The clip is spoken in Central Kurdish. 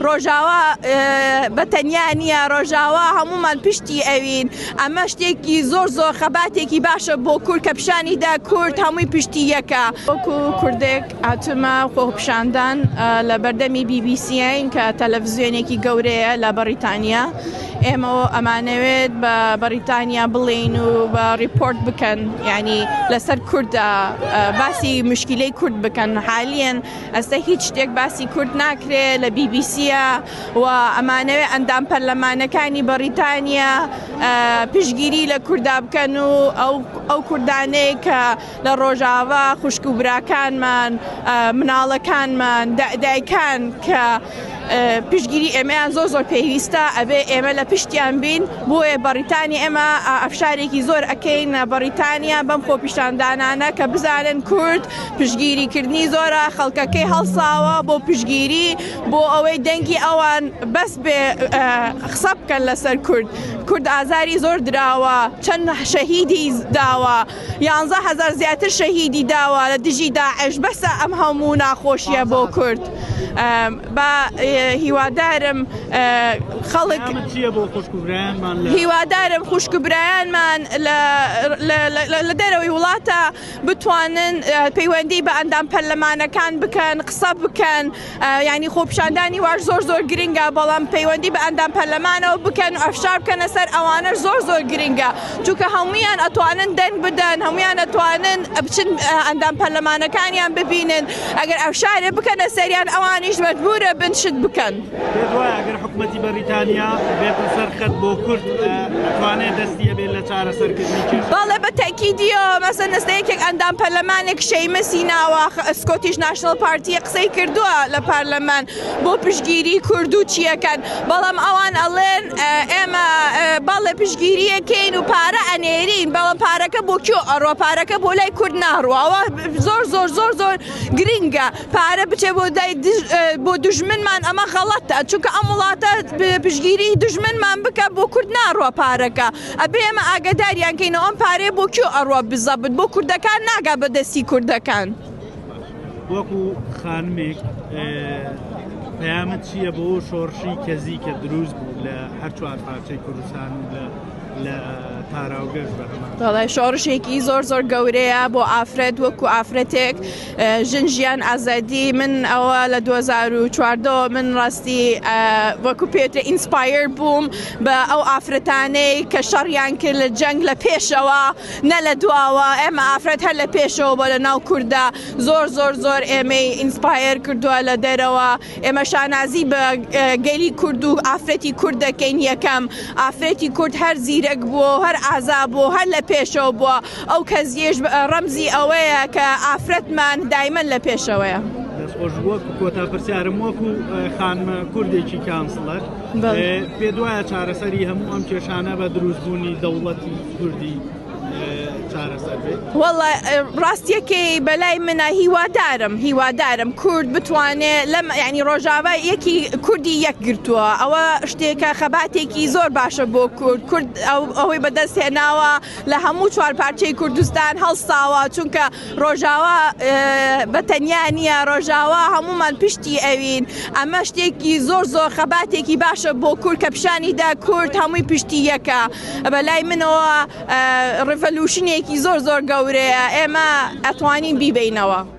ڕۆژاوا بە تەنیا نییە ڕۆژاوا هەمومان پشتی ئەوین ئەمە شتێکی زۆر زۆر خەباتێکی باشە بۆ کورد کە پیشانی دا کورد هەمووی پشتی یەکە. وەکو کوردێک هاتومە خۆپیشاندان لە بەردەمی بی بی سیین کە تەلەڤزیۆنێکی گەورەیە لە بەڕیتانیا ئێمە ئەمانەوێت بە بەڕیتانیا بڵێین و بە report بکەن یعنی لەسەر کورد باسی مشکلەی کورد بکەن حالیەن ئەستا هیچ شتێک باسی کورد ناکرێ لە بی بی سیە و ئەمانەوێ ئەندام پەرلەمانەکانی بەڕیتانیا پشتگیری لە کوردا بکەن و ئەو کوردانەی کە لە ڕۆژاڤا خوشک و براکانمان مناڵەکانمان دایکان کە پشتگیری ئێمەیان زۆر زۆر پێویستە ئەبێ ئێمە لە پشتیان بین بۆیە بەڕیتانی ئێمە ئەفشارێکی زۆر ئەکەین بەڕیتانیا بەم خۆپیشاندانانە کە بزانن کورد پشتگیری کردنی زۆرە خەڵکەکەی هەڵساوە بۆ پشتگیری بۆ ئەوەی دەنگی ئەوان بەس بێ قسە بکەن لەسەر کورد کورد ئازاری زۆر دراوە چەند شەهیدی داوە 11 هزار زیاتر شەهیدی داوە لە دژی داعش بەسە ئەم هەموو ناخۆشیە بۆ کورد با هیوادارم خەڵک هیوادارم خوشک و برایانمان لە دەرەوەی وڵاتە بتوانن پەیوەندی بە ئەندام پەرلەمانەکان بکەن قسە بکەن ینی خۆپیشاندانی واش زۆر زۆر گرنگە بەڵام پەیوەندی بە ئەندام پەرلەمانەوە بکەن و ئەفشار بکەنە سەر ئەوانەش زۆر زۆر گرنگە چونکە هەمویان ئەتوانن دەنگ بدەن هەمویان ئەتوانن بچن ئەندام پەرلەمانەکانیان ببینن ئەگەر ئەفشارێ بکەنە سەریان ئەوانیش مەجبورە بن شت بکەن. پێت وایە ئەگەر حکوومەتی بەریتانیا بێتە سەر خەت بۆ کورد ئەتوانێت دەستی هەبێت لە چارەسەرکردنی کێشە؟ بەڵێ بە تەکیدیەوە مەسەن ئێستا یەکێک ئەندام پەرلەمانێک شەیمەسی ناوە Scottish National Party قسەی کردووە لە پەرلەمان بۆ پشتگیری کورد و چیەکەن بەڵام ئەوان ئەڵێن ئێمە بەڵێ پشتگیریەکەین و پارە ئەنێرین بەڵام پارەکە بۆ کوێ ئەڕۆ پارەکە بۆ لای کورد ناڕوە ئەوە زۆر زۆر زۆر زۆر گرنگە پارە بچێ بۆ دای بۆ دوژمنمان ئەمە غەڵەتە چونکە ئەم وڵاتە پشتگیری دوژمنمان بکە بۆ کورد ناڕوە پارەکە ئەبێ ئێمە ئاگاداریان کەینەوە ئەم پارەیە بۆ کوێ ئەڕوە بزەبت بۆ کوردەکان ناگا بە دەستی کوردەکان. وەکو خانمێک پەیامت چییە بۆ شۆڕشی کەزی کە دروست بوو لە هەر چوار پارچەی کوردستان و لە لە تاراوگەش بە هەمان بەڵێ شۆڕشێکی زۆر زۆر گەورەیە بۆ ئافرەت وەکو ئافرەتێک ژن ژیان ئازادی من ئەوە لە 2014 من ڕاستی وەکو پێترە inspire بووم بە ئەو ئافرەتانەی کە شەڕیان کرد لە جەنگ لە پێشەوە نە لە دواوە ئێمە ئافرەت هەر لە پێشەوە بۆ لە ناو کووردا زۆر زۆر زۆر ئێمەی inspire کردووە لە دەرەوە ئێمە شانازی بە گەلی کورد و ئافرەتی کورد دەکەین یەکەم ئافرەتی کورد هەر زیرەک بووە هەر ئازا بووە هەر لە پێشەوە بووە ئەو کەزیەش ڕەمزی ئەوەیە کە ئافرەتمان دایمەن لە پێشەوەیە. دەستخۆش وەکو کۆتا پرسیارم وەکو خانمە کوردێکی councillor پێت وایە چارەسەری هەموو ئەم کێشانە بە دروستبوونی دەوڵەتی کوردی چارەسەر بێت؟ وەڵا ڕاستیەکەی بەلای منە هیوادارم هیوادارم کورد بتوانێ لەم یعنی ڕۆژاوا یەکی کوردی یەک گرتووە ئەوە شتێکە خەباتێکی زۆر باشە بۆ کورد کورد ئەوەی بەدەست هێناوە لە هەموو چوار پارچەی کوردستان هەڵساوە چونکە ڕۆژاوا بە تەنیا نییە ڕۆژاوا هەمومان پشتی ئەوین ئەمە شتێکی زۆر زۆر خەباتێکی باشە بۆ کورد کە پیشانی دا کورد هەمووی پشتی یەکە بەلای منەوە revolution ێکی زۆر زۆر گەورەیە ئێمە ئەتوانین بیبینەوە.